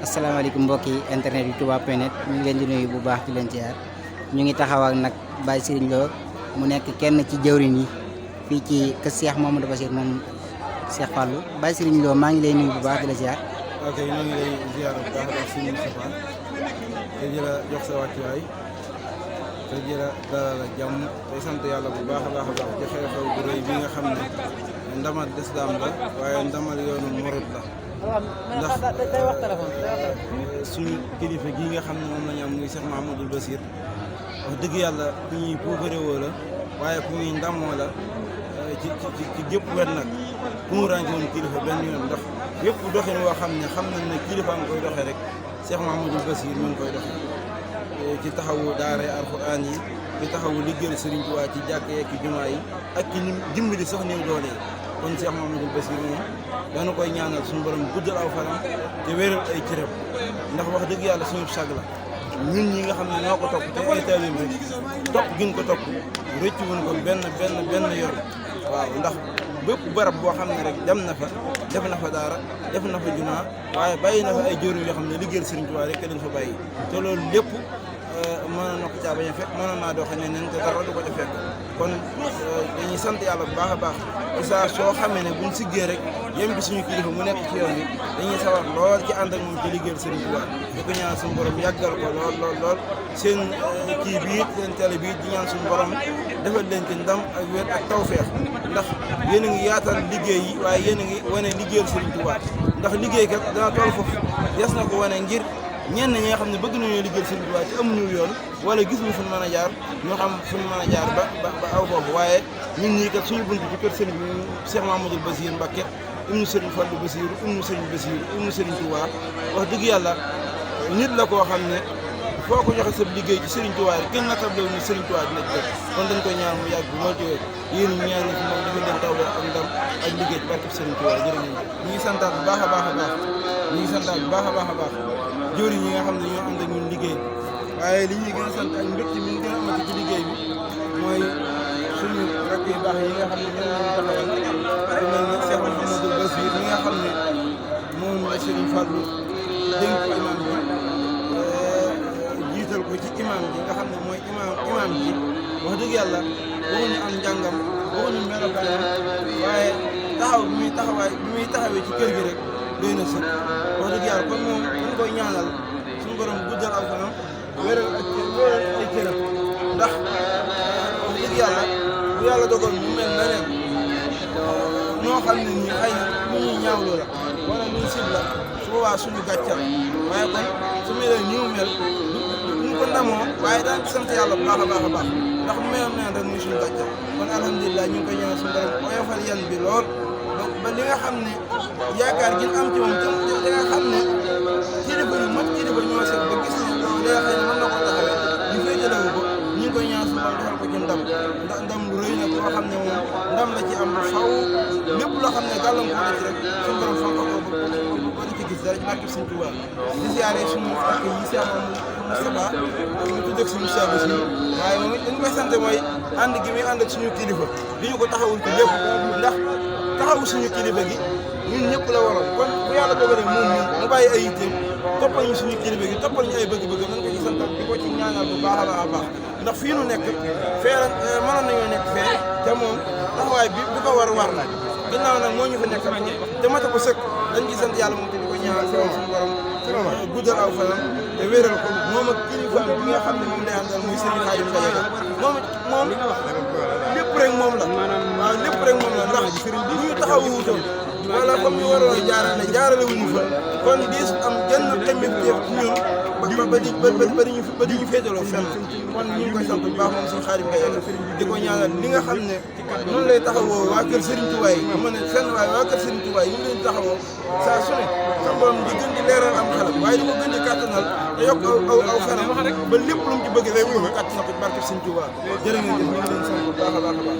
asalaamaaleykum mbokki internet yu touba.net ñu ngi leen di nuyu bu baax di leen ziar ñu ngi taxaw ak nag Baye Serigne Lo mu nekk kenn ci jëwriñ yi fii ci kër Cheikh Mamadou Bassir moom Cheikh Fallou Baye Serigne Lo maa ngi lay nuyu bu baax di la ziar. ok ñoo ngi lay ziar bu baax a baax suñu Moustapha te di la jox sa wàccuwaay te di la dalal ak jàmm tey sant yàlla bu baax a baax a baax ci xew-xew bu rëy bi nga xam ne ndamal lislaam la waaye ndamal yoonu murid la ndax suñu kilifa gii nga xam ne moom la ñu am muy Cheikh Mamadou Bassir wax dëgg yàlla ku ñuy puukarewoo la waaye ku ñuy ndamoo la ci gépp wet nag ku mu rànke woon kilifa benn yoon ndax yëpp doxin woo xam nañ ne kilifa nga koy doxee rek Cheikh Mamadou Bassir mi ngi koy doxee ci taxawu daara alxuraan yi ci taxawu liggéeyal Serigne Touba ci jàkkee ak jumaa yi ak ci dimbali sax néew doole yi kon Cheikh Mamadou Bassir moom dana koy ñaanal suñu borom guddal aw fanam te wéral ay cëram ndax wax dëgg yàlla suñu sag la ñun ñi nga xam ne ñoo ko topp te ay taalibe rek topp gin ko topp rëcc wuñ ko benn yoon waaw ndax bépp barab boo xam ne rek dem na fa def na fa daara def na fa jumaa waaye bàyyi na fa ay jëriñ yoo xam ne liggéeyal Serigne Touba rek dañ fa bàyyi te loolu lépp mënoon na ko caa bañ a fekk mënoon naa doxee ne nen te dara du ko ca fekk kon dañuy sant yàlla bu baax a baax saa soo xamee ne buñ siggee rek yem bi suñu kilifa mu nekk ci yoon yi dañuy sawar lool ci ànd ak moom ci liggéeyal Serigne Touba di ko ñaan suñu borom yàggal ko lool seen kii bii seen télé bii di ñaan suñu borom defal leen ci ndam ak wér ak tawfeex ndax yéen a ngi yaatal liggéey yi waaye yéen a ngi wane liggéeyal Serigne Touba ndax liggéey kat dana toll foofu des na ko wane ngir ñenn ñi nga xam ne bëgg nañoo liggéeyal Serigne Touba ci amuñu yoon wala gis ñu fu ñu mën a jaar ñoo xam fu ñu mën a jaar ba aw foofu waaye ñun ñii kat suñu bunt ci kër Serigne bi Cheikh Mamadou Bassir Mbacké ibnu Serigne Fallou Bassir ibnu Serigne Bassir ibnu Serigne Touba wax dëgg yàlla nit la koo xam ne foo ko joxe sa liggéey ci Serigne Touba rek kenn nattable ni Serigne Touba dina ci def kon dañ koy ñaan mu yàgg bu moo téwee yéen ñaan ñi fi moom dafa leen taw ak ndam ak liggéey ci barke Serigne Touba jërë ngeen ñu ngi santaat bu baax a baax a baax ñu ngi santaat bu baax a baax a baax jëwriñ ñi nga xam ne ñoo ànd ak ñun liggéey waaye li ñuy gën a sant ak mbégte mi ñu gën a amati ci liggéey bi mooy suñu rakk yu baax yi nga xam ne ñoom lañu taxawal ku mel ne Cheikh Mamadou Bassir mi nga xam ne moom la Serigne Fallou dénk ko imam bi jiital ko ci imam bi nga xam ne mooy imam bi wax dëgg yàlla waxuñu am njàngam waxuñu melokaanam waaye taxaw bi muy taxawee ci kër gi rek doy na sëkk wax dëgg yàlla kon moom dañ koy ñaanal suñu borom guddal aw fanam wéral ay cëram ndax wax dëgg yàlla bu yàlla dogal mu mel na leen ñoo xam ne ñi xëy na lu ñuy ñaawlu la wala luñ sib la su boobaa suñu gàccal waaye kon su melee ni mu mel duñ ko ndamoo waaye daan ci sant yàlla bu baax a baax a baax ndax mu meloon neen rek muy suñu gàccal kon alhamdulilah ñu ngi koy ñaanal suñu borom oyofal yan bi lool ba li nga xam ne yaakaar gi am ci moom te li nga xam ne kilifa yu mat kilifa ñoo seet ba gis ne loolu day xëy na mën na ko taxawee ñu féetalewu ko ñu ngi koy ñaan suñu borom defal ko ci ndam ndax ndam lu rëy nag boo xam ne moom ndam la ci am faw lépp loo xam ne gàllankoor la ci rek suñu borom fonk ko ba di ci gis dara ci barke Sëriñ Touba di siyaare suñu ak yi si amoon Moustapha ñu tuddee suñu Cheikh Bassir waaye moom dañu koy sant mooy ànd gi muy ànd ak suñu kilifa di ñu ko taxawul ko lépp ndax taxawu suñu kilifa gi ñun ñëpp la waroon kon bu yàlla dogalee moom ñun mu bàyyi ay yitteem toppal ñu suñu kilifa gi toppal ñu ay bëgg-bëgg nañ ko ci santal di ko ci ñaanal bu baax a baax ndax fii nu nekk fee mënoon nañoo nekk fee te moom taxawaay bi ko war na ginnaaw nag moo ñu fa nekk te mata ko sëkk dañ ci sant yàlla moom te di ko ñaanal suñu borom guddal aw fanam te wéeral ko moom ak kilifa bi nga xam ne moom lay àndal muy Serigne Khadim Gadiaga moom lépp rek moom la waaw lépp rek moom la ndax bu ñu taxawu wutoon wala comme ñu waroon jaarale wuñu fa kon diis am genn tamit ci ñun ba di ñu féetaloo fenn kon ñu ngi koy sant bu baax moom Serigne Khadim Gadiaga di ko ñaanal li nga xam ne noonu lay taxawoo waa kër Serigne Touba yi ma ne fenn waaye waa kër Serigne Touba yi ñu leen taxawoo saa su ne sama borom di gën di leeral am xelam waaye di ko gën di kàttanal te yokk aw fanam ba lépp lu mu ci bëgg rek mu kàttan na ko ci barke Serigne Touba jërë ngeen jëf ñu ngi leen sant bu baax a baax a baax